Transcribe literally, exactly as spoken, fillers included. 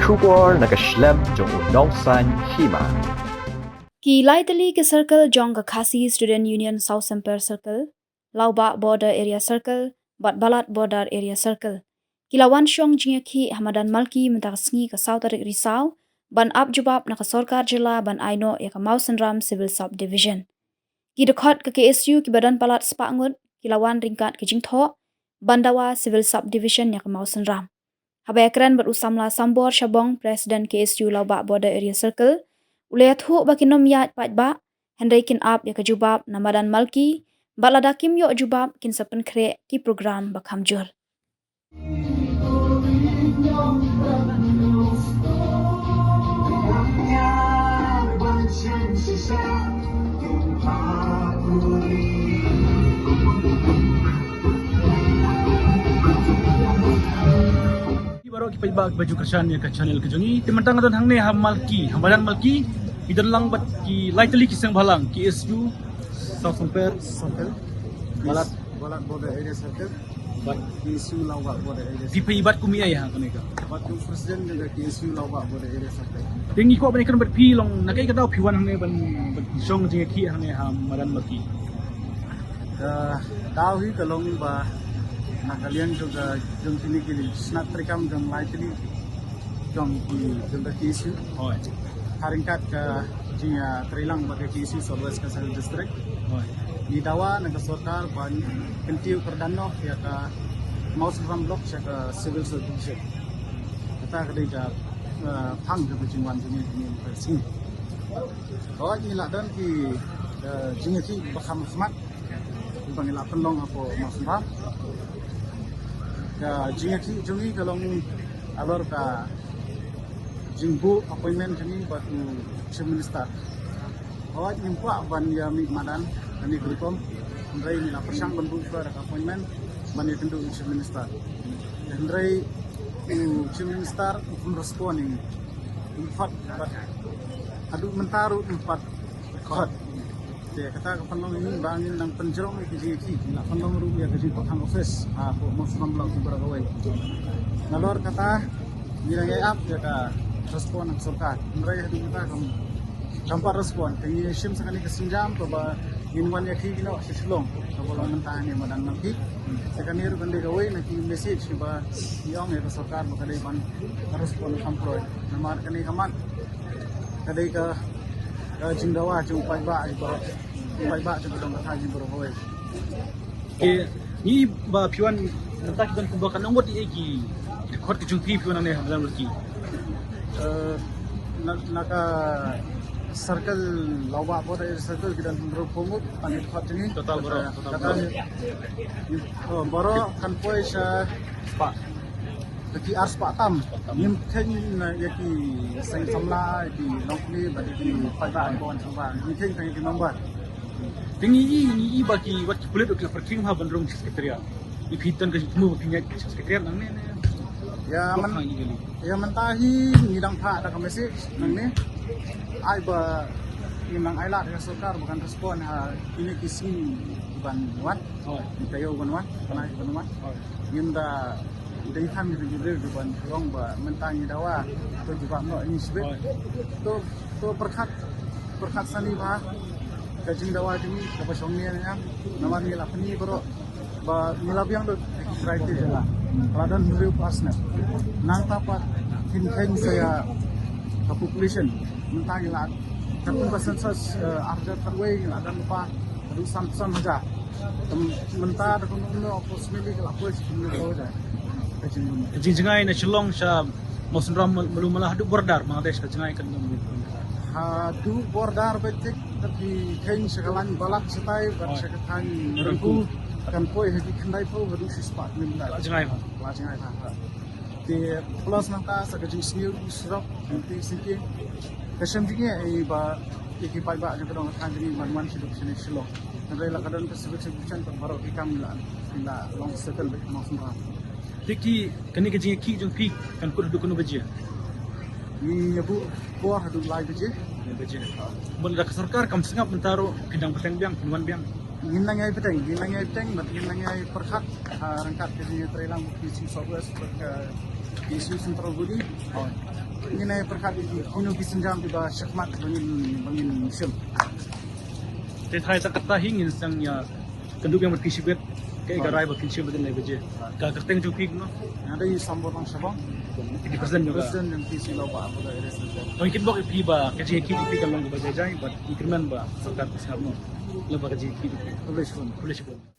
Khubor na ka shlem jong u nongsaiñ hima. Ki lai tylli ki circle jong ka Khasi Student Union South Semper Circle, Lawbah Border Area Circle, bad Balat Border Area Circle, ki la wan shong jingïakhih ha madan Malki mynta ka sngi ka saw tarik Risaw, ban ap jubab na ka sorkar jylla ban ai noh ïa ka Mawsynram Civil Sub Division. Ki dkhot ka K S U kiba don palat spah ngut ki la wan ryngkat ka jingthoh ban dawa Civil Sub Division ïa ka Mawsynram. Haba ïakren bad u samla Sambor Shabong, President K S U Lawbah Border Area Circle, u la ïathuh ba kin ym ïaid paidbah, hynrei kin ap ïa ka jubab na madan Malki, bad lada kim ïoh jubab kin sa pynkhreh ki program ba kham jur. Ki baroh ki paidbah kiba ju kyrshan ïa ka channel ka jong ngi. Te mynta nga don hangne ha Malki, ha madan Malki, ngi don lang bad ki lai tylli ki seng bhalang, K S U South Semper, Semper. Balat. Balat Border Area Circle. Bad K S U Lawbah Border Area Circle. Phi, phi bad kum ïa ha kane ka. Bad kum president jong ka K S U Lawbah Border Area Circle. Te ngi kwah ban ïakren bad phi long na kaei ka daw phi wan hangne ban, ban shong jingïakhih hangne ha madan Malki. Ka daw hi ka long ba na ka liang jong ka, jong kine ki snat treikam jong lai tylli jong ki, jong ka K S U. Hooid. Ha ryngkat ka jingïatreilang bad ka K S U South West Khasi Hills District. Hooid. Ngi dawa na ka sorkar ban kyntiew kyrdan noh ïa ka Mawsynram Block sha ka Civil Sub Division. Kata ka dei ka, eh, phang kaba jingwan jong ngi, jong ngi ka sngi. Hooid, ngi la don ki, eh, jingïakhih ba kham khmat. Ba ngi la pynlong hapoh Mawsynram. Ka jingïakhih jong ngi ka long halor ka jingbuh appointment jong ngi bad u Chief Minister. Hooid, ngim kwah ban ïa mih madan kane ka rukom. Hynrei ngi la pyrshang ban buh shuwa da ka appointment ban ïakynduh u Chief Minister. Hynrei u Chief Minister um respond ïa ngi. Um pat bad haduh mynta ruh um pat record. Te kata ka pynlong ïa ngi ba ngin nang pynjrong ïa ka jingïakhih, ngi la pynlong ruh ïa ka jingpyrkhat office hapoh Mawsynram Block baroh kawei. Nalor kata ngi la ngai ap ïa ka respond na ka sorkar. Hynrei haduh mynta kam, kam pat respond. Te ngi shim sa kane ka sienjam kaba ngin wan ïakhih noh sha Shillong, kaba long mynta hangne madan Malki. Te kane ruh kan dei kawei na ki message kiba ngi ong ïa ka sorkar ba ka dei ban respond kham pyrthei. Namar kane ka mat ka dei ka, ka jingdawa jong u paidbah baroh, paidbah jong ka dong ka thaiñ baroh kawei. Te ngi ba phi wan mynta ki don kumba katno ngut ïa ki dkhot ki jong phi, phi wan hangne ha madan Malki? Eh, na, na ka circle Lawbah Border Circle ki don hynriewphew ngut tang ki dkhot jong ngi. Total baroh, total kata baroh. Oh, baroh kan poi sha spah. Ki ar spah tam. Ngim kheiñ na ïa ki seng samla, ïa ki longkmie bad ïa ki paidbah ba wan sha ba. Ngim kheiñ tang ïa ki number. Te ngi i, ngi i ba ki, wat ki pulit ki la pyrkhing ha ban rung secretariat. Ïa phi tang ka jingthmu ba phi ïaid secretariat nangne ne? Ïa, wat man, ha ngi kali. Ïa mynta hi ngi dang phah da ka message nangne. Ai ba ngin nang ai lad ïa sorkar ba kan respond ha kine ki sngi ban wan. Oh. Ngi taïew ban wan, ban ai ban wan. Oh. Ngin da dei than ngi, ngi dei ban ong ba mynta ngi dawa to jubab noh ngi shibit. Oh. To, to pyrkhat, pyrkhat sani bha ka jingdawa jong ngi kaba shong ne ne. Namar ngi la pyni baroh ba ngi la biang lut ki criteria la, la don hynriewphew percent. Nangta pat phin kheiñ sa ïa ka population. Mynta ngi la, katkum ka census, eh, ar hajar khatwei ngi la don lypa haduh sanphew san hajar. Te mynta da kumno kumno approximately ka la poi sha kumno kumno hajar. Ka jing, ka jingjngai na Shillong sha Mawsynram, Mul-, Mulumala haduh border Bangladesh, ka jingjngai katno minit? Haduh border beit, te ki kheiñ sha ka lain Balat shatai bad sha ka thaiñ Rengku kan poi ha ki khyndaiphew haduh shispah kilometer. La jingjngai bha. La jingjngai bha. Te plus nangta sa ka jingsniew u surok, te shisien ka shem jingeh ïa ba ïa ki paidbah jong ka dong ka thaiñ jong ngi ban wan sha duk shane Shillong. Hynrei la ka don ka civil service mission, baroh ki kam la, la long settle beit Mawsynram. Te ki, kane ka jingïakhih jong phi kan kut haduh katno baje? Ngi ïa buh por haduh lai baje. Lai baje. Ban da ka sorkar kam sngap mynta ruh, phin dang bteng biang, phin wan biang. Ngin nang ïai bteng, ngin nang ïai bteng bad ngin nang ïai pyrkhat ha ryngkat ka jingïatreilang bad ki South West bad ka Central body. Oh. Ngin ïa pyrkhat ïa ki, kino ki sienjam kiba shakhmat ba ngin, ba ngin shim. Te thai sa kata hi ngin sdang ïa kynduh biang bad ki shibit, kaei ka rai ba kin shim ba dei lai baje. Ka kyrteng jong phi kumno? Nga dei Sambor Rangshabong. Phi dei president jong ka? President jong P C Lower Upper Garo Area Centre. To ngin kitbok ïa phi ba ka jingïakhih jong phi ka long kaba jai jai bad ngin kyrmen ba sorkar ka sngap noh lyngba ka jingïakhih jong phi. Khublei shibun. Khublei shibun.